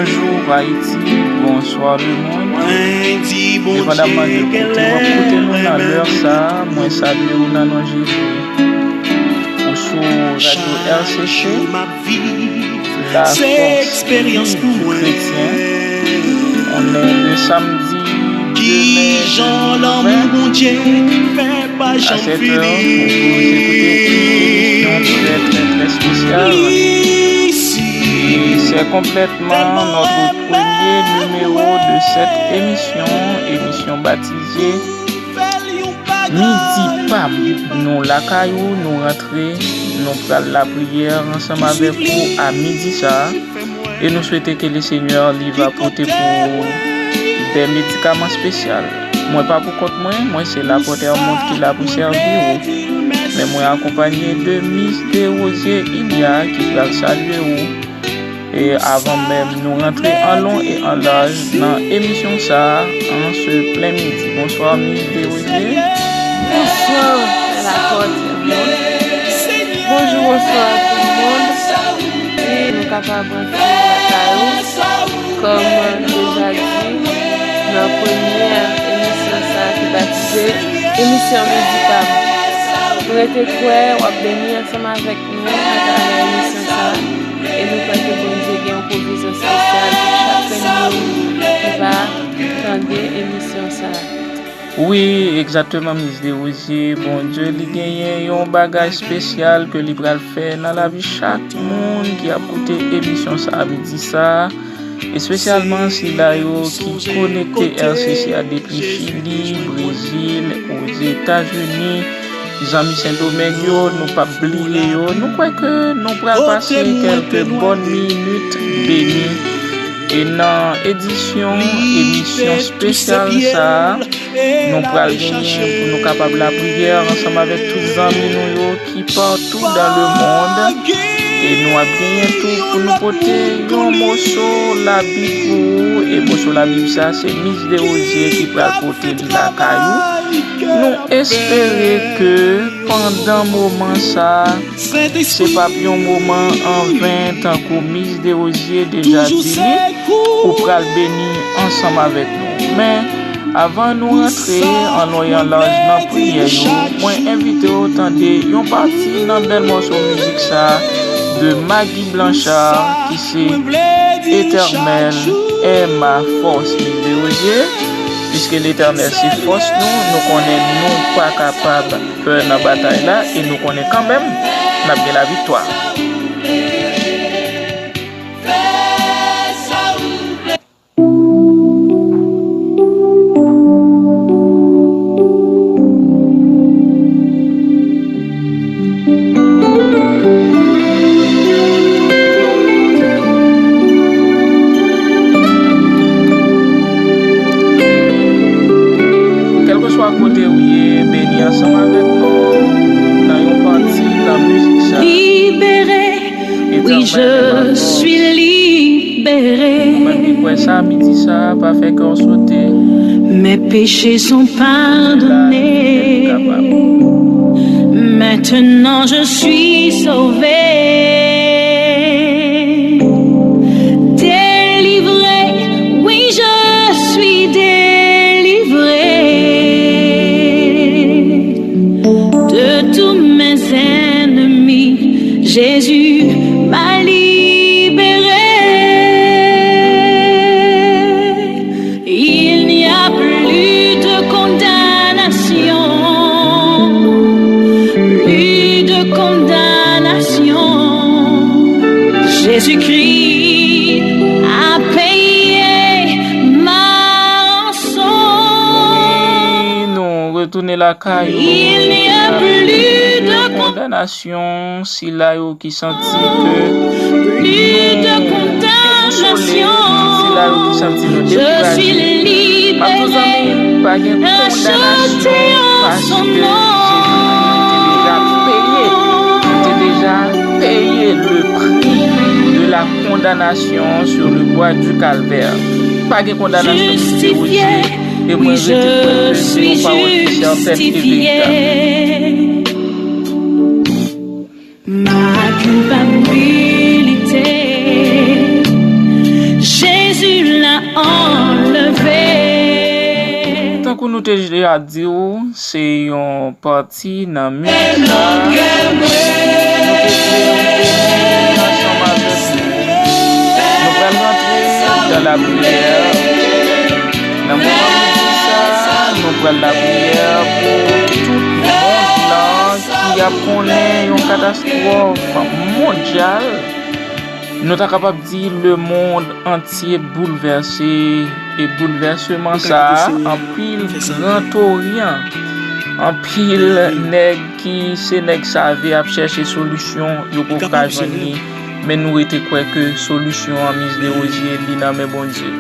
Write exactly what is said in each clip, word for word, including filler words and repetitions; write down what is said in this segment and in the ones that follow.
Bonjou Ayiti, bonswa lemonn. Depandamman de kote w ap koute nou nan lè sa a, mwen salye w nan non Jezi. Ou sou radyo R C C, La Force Vive du Chrétien. On est le samedi deux mai deux mille vingt. À sept heures, vous écoutez une émission très, très, très spéciale. Et c'est complètement notre premier numéro de cette émission, émission baptisée Midi Pam. Nou lakay ou, nou rantre, nou pral lapriyè ansanm avèk ou a midi sa a. E nou swete ke Lesenyè li va pote pou ou de medikaman espesyal. Mwen pa pou kont mwen, mwen se Lapòtè Mond ki la pou sèvi ou. Men mwen akonpanye de Miss Desrosiers Ilia ki pral salye ou. E avan menm nou rantre an lon e an laj nan emisyon sa a, an se plen midi. Bonswa, Miss Desrosiers. Bonswa, Lapòtè Mond. Bonjou, bonswa tout moun. E nou kapab rantre lakay ou. Kòm deja di, nan premyè emisyon sa a ki batize emisyon Midi Pam. Nou rete kwè w ap beni ansanm avèk nou atravè emisyon sa a. E nou kwè ke Bondye gen yon pwovizyon espesyal pou chak moun ki va tande emisyon sa a. Wi, egzakteman, Miss Desrosiers. Bondye, li genyen yon bagay espesyal ke li pral fè nan lavi chak moun ki ap koute emisyon sa a midi sa a, espesyalman sila yo ki konekte R C C a depi Chili, Brezil, Ozetazini, zanmi Sendomeng yo, nou p ap bliye yo. Nou kwè ke nou pral pase kèlke bòn minit beni. E nan edisyon, emisyon espesyal sa a, nou pral genyen pou nou kapab lapriyè ansanm avèk tout zanmi nou yo ki partou dans le monde. E nou ap genyen tou pou nou pote yon moso Labib pou ou. E moso Labib sa, se Miss Desrosiers ki pral pote li lakay ou. Nou espere ke pandan moman sa a, se p ap yon moman an ven, tankou Miss Desrosiers deja di li, ou pral beni ansanm avèk nou. Men, avan nou rantre an lon e an laj nan priyè yo, mwen envite w tande yon pati nan bèl mòso mizik sa a de Maggie Blanchard ki se Etènèl è ma fòs. Miss Desrosiers, piske Letènèl se fòs nou, nou konnen nou pa kapab pè nan batay la e nou konnen kanmenm n ap gen laviktwa. Kèlkeswa kote ou ye, beni ansanm avèk nou nan yon pati nan mizik sa. Libéré, oui, je suis libéré. Ou menm ki kwè sa, midi sa, pa fè kè w sote. Mes péchés sont pardonnés. Maintenant je suis sauvé. Délivré, oui, je suis délivré de tous mes ennemis. Jésus m'a libéré. Il n'y a plus de condamnation, plus de condamnation. Jésus-Christ a payé ma rançon. Nou retounen lakay nou. Il n'y a plus de condamnation. Sila yo ki santi ke nou desole, sila yo ki santi nou dekouraje. M ap di w zanmi, pa gen kondanasyon paske Jezi te deja peye, li te deja peye le prix de la condamnation sur le bois du calvaire. Pa gen kondanasyon ki te retire, e mwen rete kwè ke se yon pawòl ki sètèn e veritab. Ma culpabilité, j'ai Te deja di w, se yon pati nan mizik sa. Nou te vle w beni ansanm avèk nou. Nou pral rantre nan lapriyè. Nan moman mizik sa, nou pral lapriyè pou tout mond lan ki ap konnen yon katastwòf mondyal. Nou ta kapab di lemonn antye boulvèse, e boulvèseman sa a, anpil Gran Toryan, anpil nèg ki se nèg save ap chèche solisyon, yo poko ka jwenn li, men nou rete kwè ke solisyon an, Miss Desrosiers, li nan men Bondye.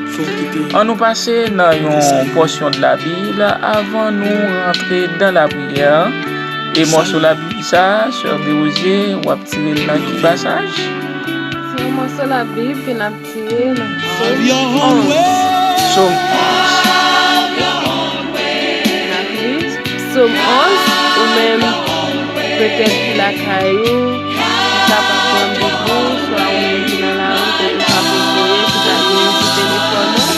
Ann nou pase nan yon pòsyon de la Bible avan nou rantre dan lapriyè. E mòso Labib sa, Sè Desrosiers, w ap tire l nan ki pasaj? Se yon mòso Labib ke n ap tire nan Sòm onz. Sòm onz. N ap li Sòm onz, ou menm, petèt ki lakay ou, ki kapab pran Bib ou, swa ou menm ki nan lari, kote w ka prefere, ki ka gen sou telefòn ou,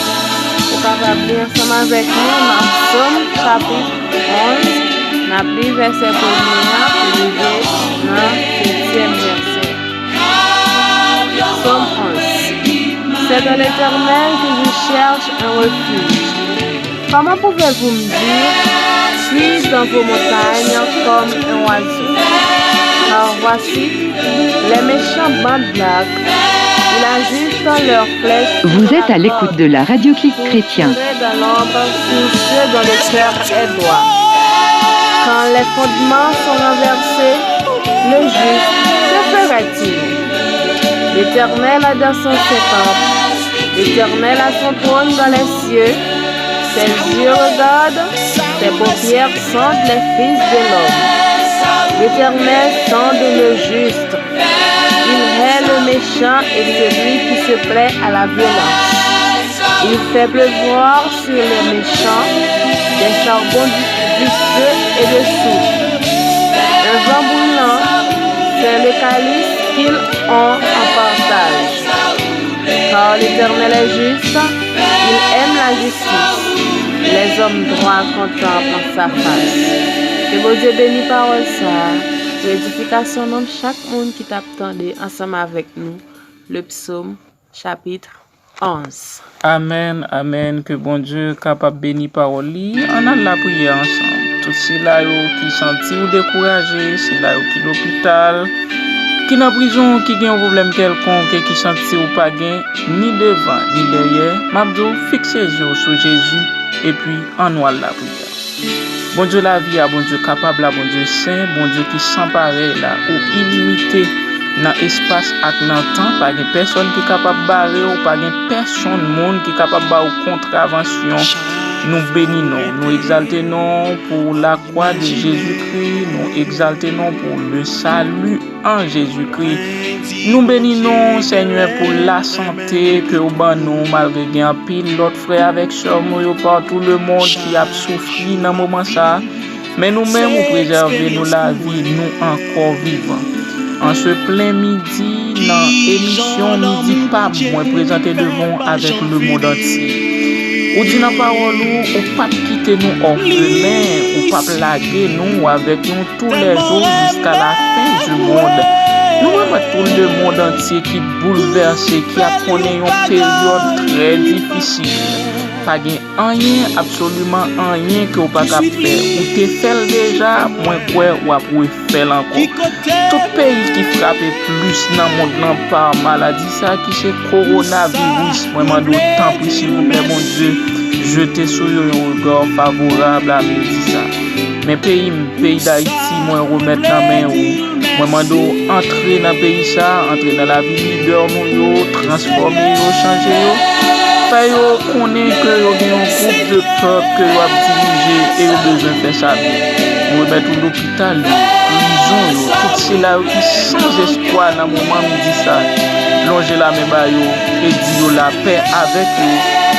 ou kapab li ansanm avèk nou nan Sòm chapit onz, n ap li vèsè premye a pou rive nan setyèm vèsè. Psaume onze. C'est dans l'Éternel que je cherche un refuge. Comment pouvez-vous me dire, fuis dans vos montagnes comme un oiseau? Car voici, les méchants bandent blagues, ils agitent leurs flèches. Vous êtes à l'écoute de la radio Clic Chrétien. Dans l'ombre sur ceux dont le cœur est droit. Quand les fondements sont renversés, le juste, que fera-t-il? L'Éternel est dans son saint temple. L'Éternel a son trône dans les cieux. Ses yeux regardent, ses paupières sondent les fils de l'homme. L'Éternel sonde le juste. Il hait le méchant et celui qui se plaît à la violence. Il fait pleuvoir sur les méchants des charbons du, du feu et de soufre. Un vent brûlant, c'est le calice qu'ils ont en partage. Car l'Éternel est juste, il aime la justice. Les hommes droits contemplent sa face. Ke Bondye beni pawòl sa a pou edifikasyon nanm chak moun ki t ap tande ansanm avèk nou le psaume chapitre onze. Amèn, amèn. Ke Bondye kapab beni pawòl li. Ann al lapriyè ansanm. Tout sila yo ki santi w dekouraje, sila yo ki lopital, ki nan prizon, ki gen yon pwoblèm kèlkonk e ki santi w pa gen ni devan ni dèyè, m ap di w, fikse zye w sou Jezi, epi ann al lapriyè. Bondye lavi a, Bondye kapab la, Bondye sen, Bondye ki san parèy la, ou ilimite nan espas ak nan tan, pa gen pèsòn ki kapab bare w, pa gen pèsonn moun ki kapab ba w kontravansyon. Nou beni non w, nou egzalte non w pou lakwa de Jezikri, nou egzalte non w pou le salut en Jésus-Christ. Nou beni non w, Senyè, pou lasante ke w ban nou, malgre gen anpil lòt frè avèk sè nou yo partou lemonn ki ap soufri nan moman sa a. Men nou menm, ou prezève nou lavi, nou ankò vivan. An se plen midi, nan emisyon Midi Pa m, mwen prezante devan w avèk lemonn antye. Ou di nan pawòl ou, ou p ap kite nou òfelen, ou p ap lage nou, ou avèk nou tous les jours jusqu'à la fin du monde. Nou remèt pou lemonn antye ki boulvèse, ki ap konnen yon peryòd trè difisil. Pa gen anyen, absoliman anyen ke w pa kab fè. Ou te fè l deja, mwen kwè w ap refè l ankò. Tout peyi ki frape plis nan mond lan pa maladi sa ki se kowonaviris, mwen mande w tanpri, silvouplè, Bondye, jete sou yo yon rega favorab a midi sa. Men peyi m, peyi Dayiti, mwen remèt nan men ou. Mwen mande w antre nan peyi sa, antre nan lavi lidè nou yo, transfòme yo, chanje yo. Fè yo konnen ke yo gen yon gwoup de pèp ke yo ap dirije e yo bezwen fè sa byen. Nou remèt ou lopital yo, prizon yo, tout sila yo ki san espwa nan moman midi sa. Lonje lamen ba yo e di yo lapè avèk yo,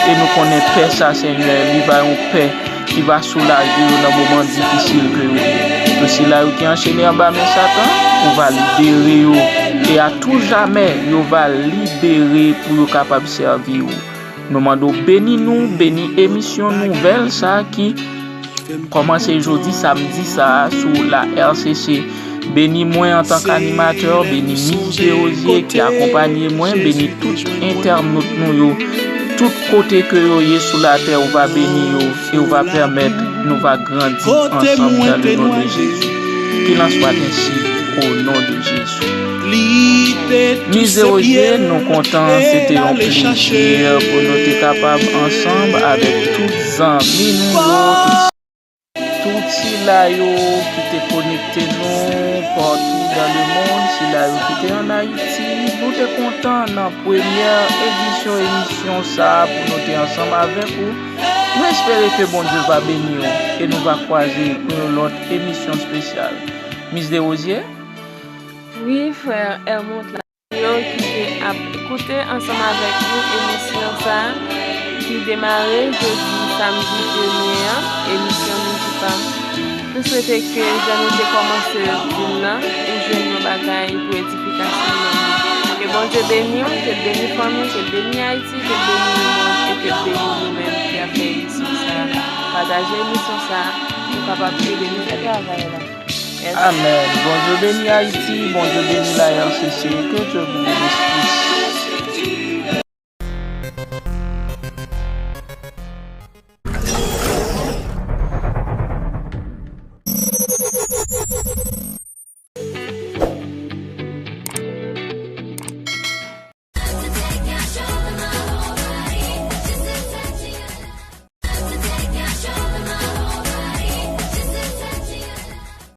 e nou konnen pè sa, Senyè, li va yon pè ki va soulaje yo nan moman difisil ke yo ye. Tout sila yo ki anchene anba men Satan, ou va libere yo, e a tou jamè, yo va libere pou yo kapab sèvi ou. Nou mande w beni nou, beni emisyon nouvèl sa a ki Kòmanse jodi samdi sa a sou la R C C. Beni mwen antank animatè, beni Miss Desrosiers ki akonpanye mwen, beni tout entènot nou yo. Tout kote ke yo ye sou latè, ou va beni yo e ou va pèmèt nou va grandi ansanm dans le nom de Jésus. Qu'il en soit ainsi au nom de Jésus. Miss Desrosiers, nou kontan, se te yon plezi pou nou te kapab ansanm avèk tout zanmi nou yo, tout sila yo ki te konekte nou partout dans le monde, sila yo ki te ann Ayiti. Nou te kontan nan premyè edisyon emisyon sa a pou nou te ansanm avèk ou. Nou espere ke Bondye va beni w e nou va kwaze pou yon lòt emisyon espesyal. Miss Desrosiers? Wi, frè Hermond la. Yo ki te ap koute ansanm avèk nou emisyon sa a ki demare jodi samdi premye an, emisyon Midi Pa M. Nou swete ke jan nou te kòmanse l di l lan, ou jwenn yon bagay pou edifikasyon nanm ou. Ke Bondye beni w, ke l beni fanmi w, ke l beni Ayiti, ke l beni lemonn e ke l beni nou menm ki ap fè emisyon sa a. Pataje emisyon sa a pou kapab ede nou fè travay la. Amèn. Bondye beni Ayiti, Bondye beni la R C C, que Dieu vous bénisse tous.